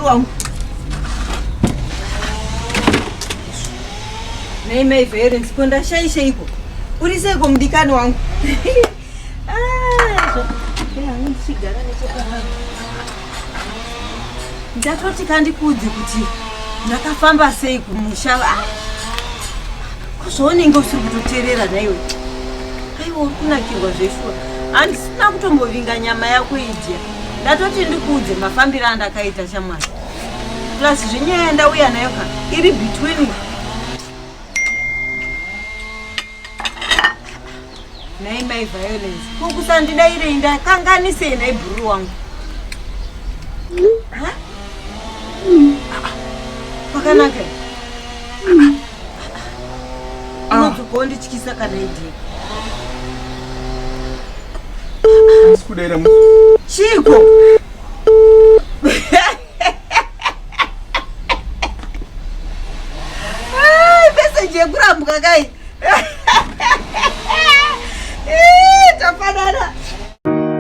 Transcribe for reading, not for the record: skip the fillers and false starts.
bhururu wangu. Nei mai Violence, ko ndashaisheiko? Uri seiko mudikani wangu? Ah, ndichigara nechepamai. Ndatoti kandikuudze kuti ndakafamba sei kumusha. Ah, ko zvaunenge usiri kutoteerera nhaiwe? Aiwa uri kunakirwa zveshuwa. Handisina kutombovinga nyama yako idya. Ndatoti ndikuudze mafambiro andakaita shamwari. Plus zvenyaya yandauya nayo ka iri between Nhai mai Violence, ko kusandidairei ndakanganisei nhai bhururu wangu? Ha? Pakanaka here? Unodzoka wondityisa kana idii? Sikudaira Chiiko? Message yekurambwa kai. Tafanana.